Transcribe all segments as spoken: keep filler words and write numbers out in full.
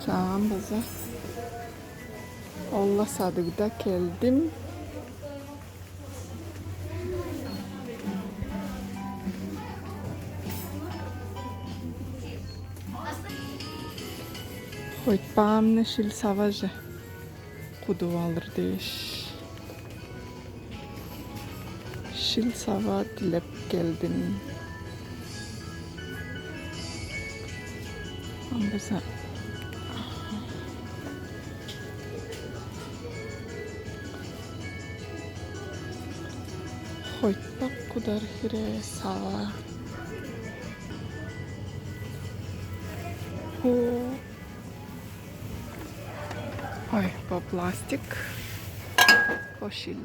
Чаан база ол-ла садыгда келдим. Хойтпаамны шил-саваже кудуп алыр дээш, шил-сава дилеп келдим. Ам база хойтпак кудар хире сава. О. Ой, бо пластик. Бо шил.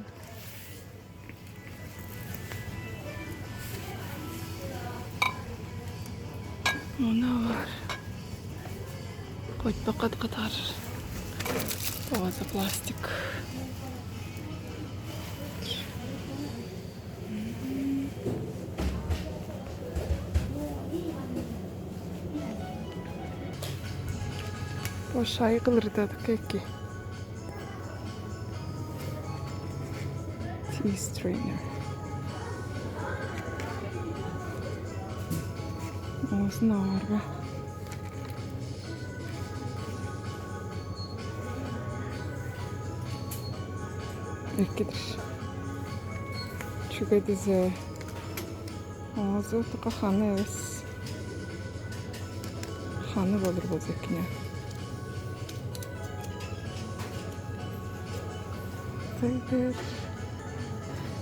Ону алар. Хойтпак каткатар. Бо база пластик. Бо шай кылырда дыка эки. Tea strainer. Оозун аарга. Эки-дир. Чүге дизе оозу дыка ханы эвес. Ханы болур болза эки-не.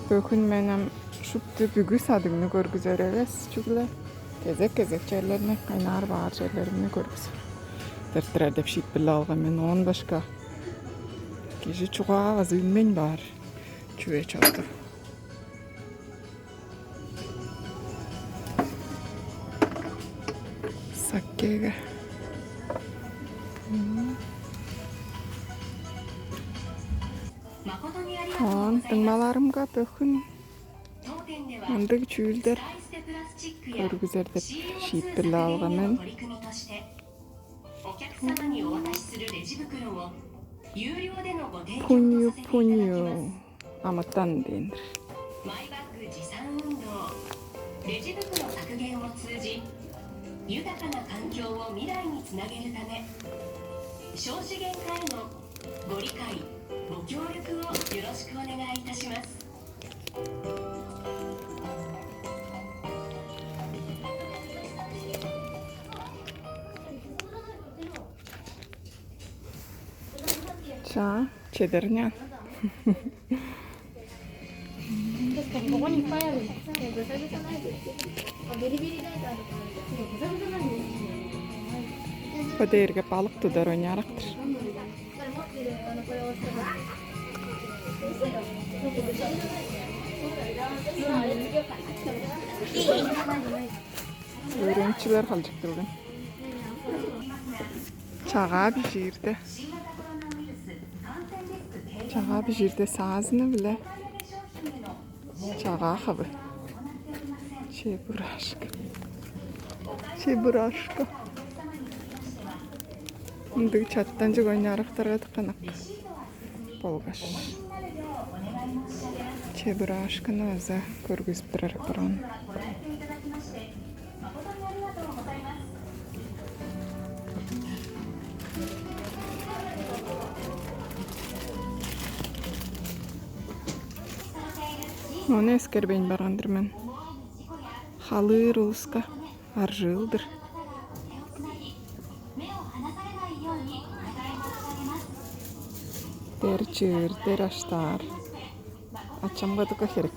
Бөгүн мен ам шупту бүгү садыгны көргүзер эвес, чүгле кезек-кезек черлерни, кайнаар баар черлеримни көргүзер. Тырттырар деп шиитпирлеп алган мен. Оон башка кижи чугаавазы үнмейн баар чүве чорду. Саккеге. Оон дуңмаларымга бөгүн мындыг чүүлдер көргүзер деп шиитпирлеп алган мен. Пунью-пунью. Амытан дээн-дир. マイバッグ持参運動、レジ袋削減を通じ、豊かな環境を未来につなげるため、少子減化へのご理解、ご協力をよろしくお願いいたします。 Чаа, чедер ыйнаан. Бо дээрге балык тудар ойнаарак-тыр. Өөреникчилер халчыкталган. Чагаа бижиирде. Чагаа бижиирде саазыны-биле чагаа хавы. Чебурашка. Чебурашка. Мындыг чаттанчыг ойнаарактарга дыка ынак болгаш, Чебурашканы база көргүзүп турар апарган. Ону эскербейн барган-дыр мен. Халыыр улуска аржыыл-дыр. Дер чыыр, дер аштаар. Ачамга дыка херек.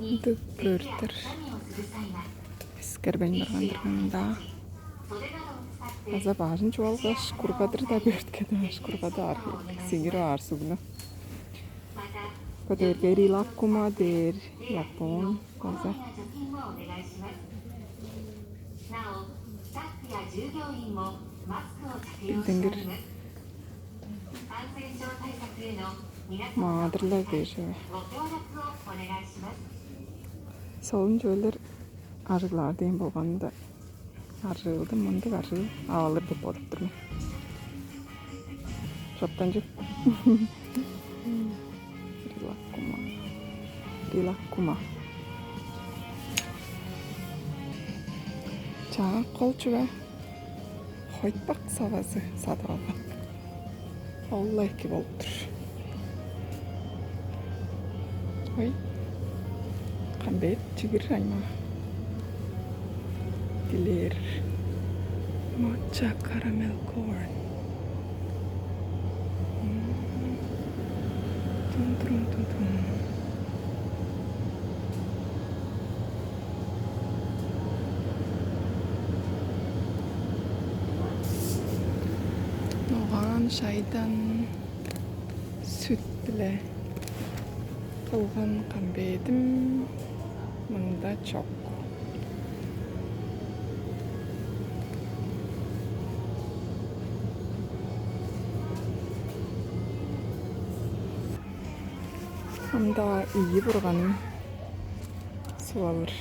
Ындыг бөрттер эскербейн барган-дыр мен мында. База бажын чугаалгаш, кургадыр-даа бөрткенивеш, кургадып аар херек, сиңирип аар сугну. Бо дээрге рилаккума дээр, япон база. なお、スタッフや Билдингир маадырлар дээш эве. Солун чүвелер ажыглаар дээн болганда, ажыылды мындыг ажыы ап алыр деп бодуп тур мен. Чоптанчы. Рилаккума. Рилаккума. Чаа, кол чүве хойтпак савазы садып алган. Ол-ла эки болуп тур. Ой, камбет чигир аймаа. Дилер. Моча карамель корн. Тун-турун-тун-тун. Ногаан шайдан сүт-биле кылган камбедим мында чок. Ам-даа ийи бурганым суп алыр.